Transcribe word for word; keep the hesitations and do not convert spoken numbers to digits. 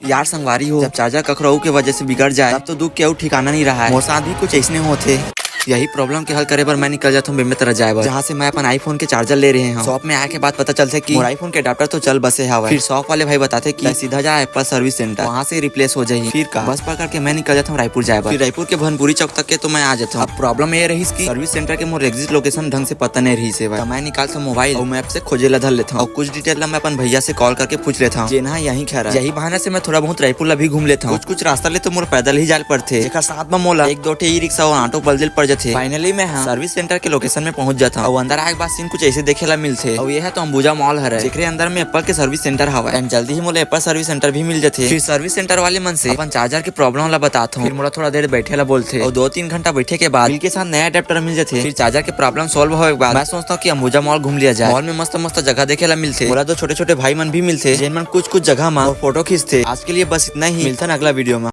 यार संगवारी हो, जब चार्जर कखरो के वजह से बिगड़ जाए, तब तो दुख के अउ ठिकाना नहीं रहा है। मोर साथ भी कुछ ऐसने होथे। यही प्रॉब्लम के हल करे बर मैं निकल जाता हूँ बेम्बे तरफ जाए बर, जहाँ से मैं अपन आईफोन के चार्जर ले रहे हूँ। शॉप में आए के बाद पता चलथे कि मोर आईफोन के अडाप्टर तो चल बसे हवय। फिर शॉप वाले भाई बताथे कि सीधा जा एप्पल सर्विस सेंटर, वहाँ से रिप्लेस हो जाही। फिर का, बस पकड़ के मैं निकल जाता हूँ रायपुर जाए बर। फिर रायपुर के भनपुरी चौक तक के तो मैं आ जाता हूँ। अब प्रॉब्लम ये रहिस कि सर्विस सेंटर के मोर एग्जिट लोकेशन ढंग से पता नहीं रहिस हे भाई। तो मैं निकालता हूँ मोबाइल और मैप से खोजे ला धर लेता हूँ और कुछ डिटेल ला मैं अपन भैया से कॉल करके पूछ लेता हूँ, जेन ह यहीं खड़ा है। यही बहाना से मैं थोड़ा बहुत रायपुर ला भी घूम लेता हूँ। कुछ कुछ रास्ता ले तो मोर पैदल ही जाल पड़थे, जेकर साथ में मोला एक दो ठे ई रिक्शा और ऑटो बलदे ल पड़ जाथे। फाइनली मैं ह सर्विस सेंटर के लोकेशन में पहुंच जाता हूँ और अंदर आए के बाद सीन कुछ ऐसे देखे ला मिलथे। और ये है तो अंबुजा मॉल हरे, जेकरे अंदर में एप्पल के सर्विस सेंटर हवा, एंड जल्दी ही मोला एप्पल सर्विस सेंटर भी मिल जाथे। फिर सर्विस सेंटर वाले मन से अपन चार्जर के प्रॉब्लम ला बताता हूँ। फिर मोला थोड़ा देर बैठे ला बोलथे और दो तीन घंटा बैठे के बाद बिल के साथ नया अडेप्टर मिल जाथे। फिर चार्जर के प्रॉब्लम सॉल्व होए के बाद मैं सोचता हूँ कि अंबुजा मॉल घूम लिया जाए। मॉल में मस्त मस्त जगह देखे ला मिलथे। मोला दो छोटे छोटे भाई मन भी मिलथे, जेन मन कुछ कुछ जगह में फोटो खींचथे। आज के लिए बस इतना ही, मिलथन अगला वीडियो में।